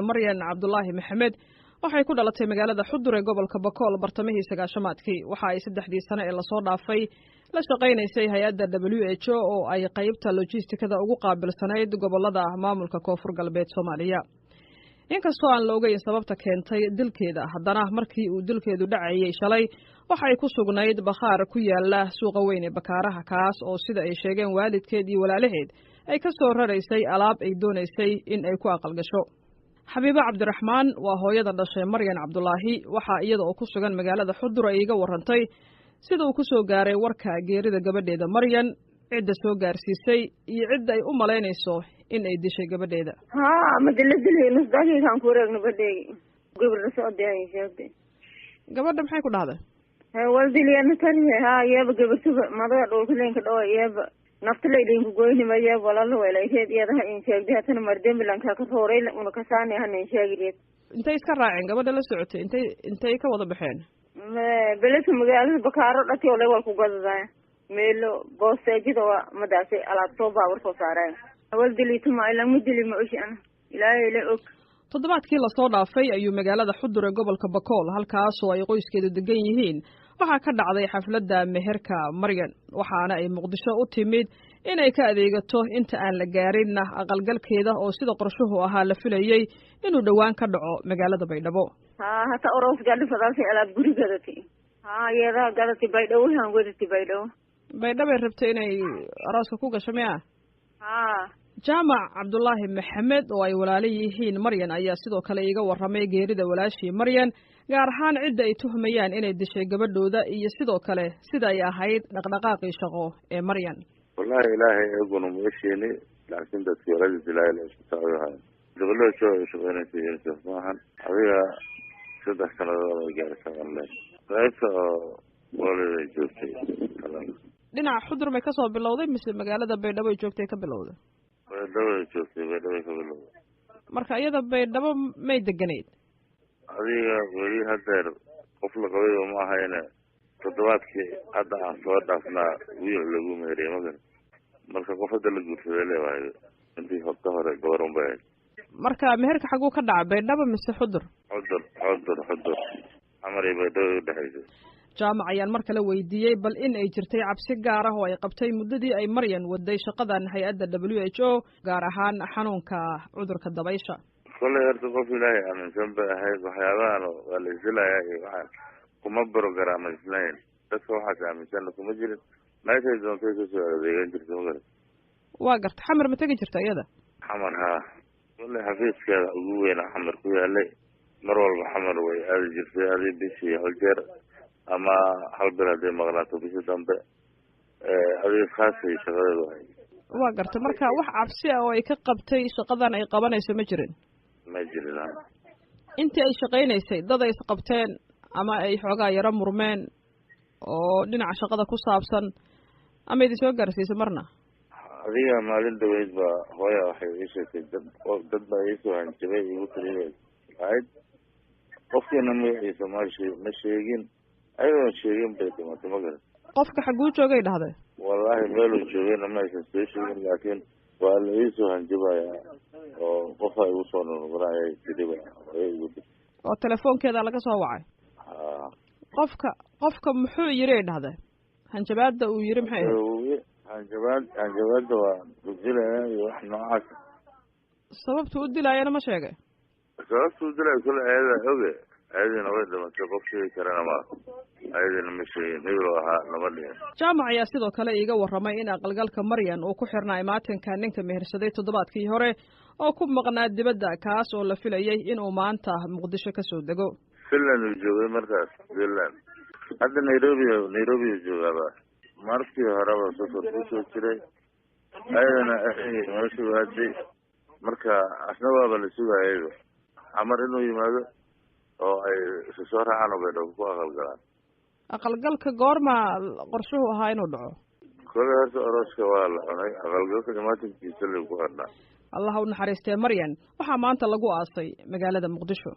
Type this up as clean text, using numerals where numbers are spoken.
Maryan Cabdulaahi Maxamed waxay ku dhalatay magaalada Xudur ee gobolka Bakool bartamihii 90-aadkii. Waxa ay 3dii sano ee lasoo dhaafay la shaqaynaysay hay-adda WHO oo ay qaybta lojistikada ugu qaabilsanayd gobolada maamulka Koonfur Galbeed Soomaaliya. Inkastoo aan la ogeyn sababta keentay dilkeeda, haddana markii uu dilkeedu dhacayay shalay waxay ku sugnayd bakhaar ku yaala suuqa weyn ee Bakaaraha, kaas oo sida ay sheegeen waalidkeed iyo walaalaheed ay ka soo raraysay alaab ay doonaysay in ay ku aqalgasho. Xabiibo Cabdiraxmaan waa hooyada dhashay Maryan Cabdulaahi. Waxaa iyada oo ku sugan magaalada Xudur ay iga warantay sida uu ku soo gaaray warka geerida gabadheeda Maryan, cidda soo gaarsiisay iyo cidda ay u malaynayso in ay dishay gabadheeda. Haa, madala dilay nusdakiikaan ku wareegno badheegi gabadha socday sheegtay. Gabadha maxay ku dhahday? Wal diliyana tarihe. Haa, yeeba gabartuba madaga dhulkalenka dhawa, yeeba naftalaydinku goynima, yeeb walala welaykeed iyadaha in sheegday. Hatana mardembilanka ka rooray una kasaani hana in sheegireed. Intay iska raaceen gabadha la socotay? Intay ka wada baxeen? Beledka magaalada Bakaaro dhati ole wal ku gadadaya meelo boosteejada waa madaasi alaab soo baawar soo saaraya. Wal dilituma ilama dili, ma oshi ana, Ilaahay la og. Toddobaadkii lasoo dhaafay ayuu magaalada Xudur ee gobolka Bakool, halkaasoo ay qoyskeedu degan yihiin, waxaa ka dhacday xafladda meherka Maryan, waxaana ay Muqdisho u timid inay ka adeegato inta aan la gaarinna aqalgalkeeda oo sida qorshuhu ahaa la filayey inuu dhowaan ka dhaco magaalada Baydhabo. Haa, hata oros gadhi fadaasay alaab guri gadati. Haa, iyadaha gadati Baydhabo han wadati Baydhabo. Baydhabay rabtay inay arooska ku gasho miya? Haa. Jaamac Cabdulaahi Maxamed oo ay walaalo yihiin Maryan ayaa sidoo kale iiga warramay geerida walaashii Maryan, gaar ahaan cidda ay tuhmayaan inay dishay gabadhooda iyo sidoo kale sida ay ahayd dhaqdhaqaaqii shaqo ee Maryan. Wallahi Ilaahay eeguna ma esheeni, laakiin dadki walaadiis Ilaahay la isku taawihayo. WHO ay shaqeynaysa UNICEF maahan. Adiga 3 sanadood ay gaaraysaa online qaybta oo waliday joogtay. Dhinaca Xudur may kasoo bilowday mise magaalada Baydhabo ay joogtay ka bilowday? Baydhabo ay joogtay, Baydhabo ka bilowday. Marka iyada Baydhabo may deganayd? Adiga weli hadeer qof la qabayba ma ahayne, toddobaadkii hadda aan soo dhaafnaa wiil lagu meeriyay magar. Marka qof hadda la guursaday leewaayo, intii ka hore gabar un bay ahayd. Marka meherka xaguu ka dhaca, Baydhabo mise Xudur? Xudur, Xudur, Xudur. Xamar iyo Baydhabo ay udhexaysay. Jaamac ayaan mar kale weydiiyey bal in ay jirtay cabsi gaar ah oo ay qabtay muddadii ay Maryan waday shaqadan hay-adda WHO, gaar ahaan xanuunka cudurka dabaysha. Kollay horta qof Ilaahay aaminsan bay ahayd. Waxyaabahan waa la isdilayaa iyo waxaan kuma brogaraamaysnayn, dadka waxaas aaminsanna kuma jirin. Meeshay doontay kasoo adeegan jirta, ma garat? Waa garta. Xamar ma tegi jirta iyada? Xamar haa, kollay xafiiskeeda ugu weyna Xamar ku yaalay. Mar walba Xamar way aadi jirtay, adi bishii hal jeer ama hal bil hadday maqnaato bishii dambe. Adiga khaasay shaqadeedu ahayd. Waa garta. Marka wax cabsi ah oo ay ka qabtay shaqadan ay qabanayso ma jirin? Ma jirin. Intii ay shaqaynaysay dad ay isqabteen ama ay xoogaa yaro murmeen oo dhinaca shaqada ku saabsan ama idin soo gaarsiisay marna? Adiga maalin dhaweyd baa hooya waxay ii sheegtay dad baa iisoo hanjabay, igu tiri ahayd. Qofkiina magaciisa ma sheegin, ayagoon sheegin bay dhimatay, ma garan. Qofka xaguu joogay dhahday? Wallahi meeluu joogayna ma aysan soo sheegin, laakiin waa la iisoo hanjabaya oo qofa igu soo nonoqonaya tiriba hooya igu tiri. Oo telefoonkeeda laga soo wacay? Haa. Qofka muxuu yiri ay dhahday? Hanjabaada uu yiri maxay ahayd? Hanjabaada waa kudilaya iyo wax noocaas. Sababta u dilaayana ma sheegay? Sababta u dilaayo kule ayada oge, ayadiina way dhimatay, qof sheegi karana ma ayadiina ma sheegin, hebel ahaa lama dhihin. Jaamac ayaa sidoo kale iiga warramay in aqalgalka Maryan uu ku xirnaa imaatinka ninka mehersaday toddobaadkii hore oo ku maqnaa dibadda, kaas oo la filayay inuu maanta Muqdisho kasoo dego. Finland uu joogay markaas, Finland. Hadda Nairobi uu joogaaba. Markii horeba safar kusoo jiray, ayadana meesha aaday. Marka asna waaba la sugaayayba Xamar inuu yimaado oo ay isu soo raacaan oo Baydhabo ku aqalgalaan. Aqalgalka goorma qorshuhu ahaa inuu dhaco? Kolay horta orooska waa la cunay, aqalgalka imaatinkiisa lagu xirnaa. Allah u naxariistee Maryan waxaa maanta lagu aasay magaalada Muqdisho.